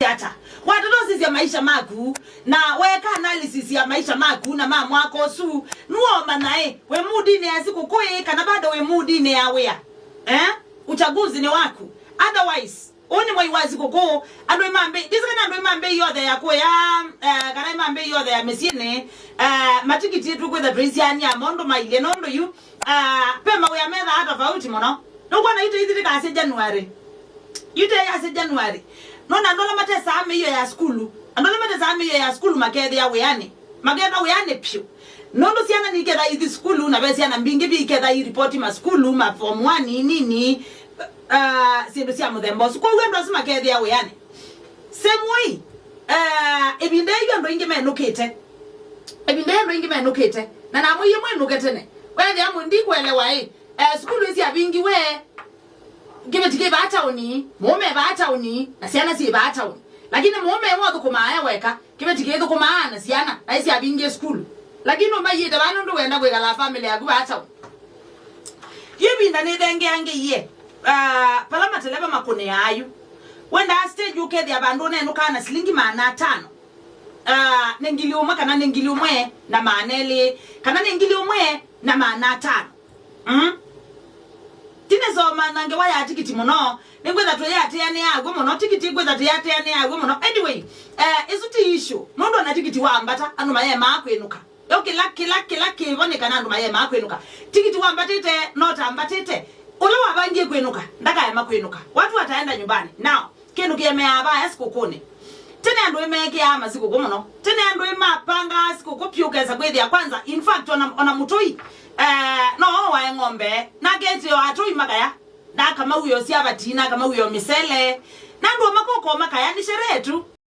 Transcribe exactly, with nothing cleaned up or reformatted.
ata? Watata ũsisya maisha maku, na weeka analysis ya maisha maku na ma mwaka ũsu, nũũmanya ĩ, wĩ moodinĩ ya sikũkũ ĩ, kana bado wĩ moodinĩ ya wĩa? Eh? Uchaguzi nĩ waku. Otherwise, ũũ nĩ mwai wa sikũkũ, andũ ĩmambĩ, ndĩsĩ kana andũ ĩmambĩ yothe ya kũya, eh, kana ĩmambĩ yothe ya mĩsyĩnĩ, eh, matikiti twĩkwĩtha tũisiania maũndũ mailye, nũndũ yu, eh, ve mawĩa methaa tofauti mũno. Nũkwona yu tũithi tĩkasya January. Yu tĩyasya January. Nona andũ ala matesaa mĩio ya sukulu. Andũ ala matesaa mĩio ya sukulu makethĩa wĩanĩ. Maketha wĩanĩ pyũ. Nũndũ syana niketha ithi sukulu, na ve syana mbingĩ vi iketha iripoti masukulu, ma form one, nini, uh, syĩndũ sya mũthemba ũsu. Kwoou andũ asu makethĩa wĩanĩ. Same way, uh, ĩvinda yu andũ aingĩ menũkĩte. Ĩvinda yu andũ aingĩ menũkĩte. Na namwĩie mwĩnũke tene. Wethĩa mũ-, ndikũelewa ĩ. Eh, sukulu ĩsyavingiwe, kĩveti kĩ vaa taoni, mũũme e vaa taoni, na syana syĩ vaa taoni. Lakini mũũme e ũthũkũmaa e weka, kĩveti kĩthũkũmaa na syana, na ĩsyavingie sukulu. Lakini ũmaiĩte vaa nũndũ wenda kwĩkala family yaku vaa taoni. Yu ĩvinda nĩthengeangĩie, ah, pala mateleva makũnĩaa yu. Wendaa stage ũkethĩa vandũ ũnenũkaa na silingi maana atano. Ah, nĩ ngili ũmwe kana nĩ ngili ũmwe na maana elĩ, kana nĩ ngili ũmwe na maana atano. Mm? Tinĩsoma na ngewa ya tikiti mũno, nĩngwĩtha tũyĩatĩanĩa aw'o mũno, tikiti ĩkwĩtha tũyĩatĩanĩa aw'o mũno. Anyway, eh, ĩsu ti issue, nũndũ ona tikiti wambata, andũ mayemaa kwĩnũka. Yo kĩla, kĩla, kĩla kĩvo nĩ kana andũ mayemaa kwĩnũka. Tikiti wambatĩte, no tambatĩte, ũla wavangie kwĩnũka, ndakaema kwĩnũka. Watu wataenda nyumbani. Now, kĩndũ kĩemeaa vaya sikũkũnĩ. Tene andũ ĩmeekĩaa masikũkũ mũno. Tene andũ ĩmapangaa sikũkũ pyũ ũkesa kwĩthĩa kwanza. In fact, ona, ona mũtũi, eh, no wae ng'ombe. Naketĩo atũi makaya. Nakamaw'ĩo syavati, nakamaw'ĩo mĩsele. Na andũ makoko makaya nĩ sherehe tu.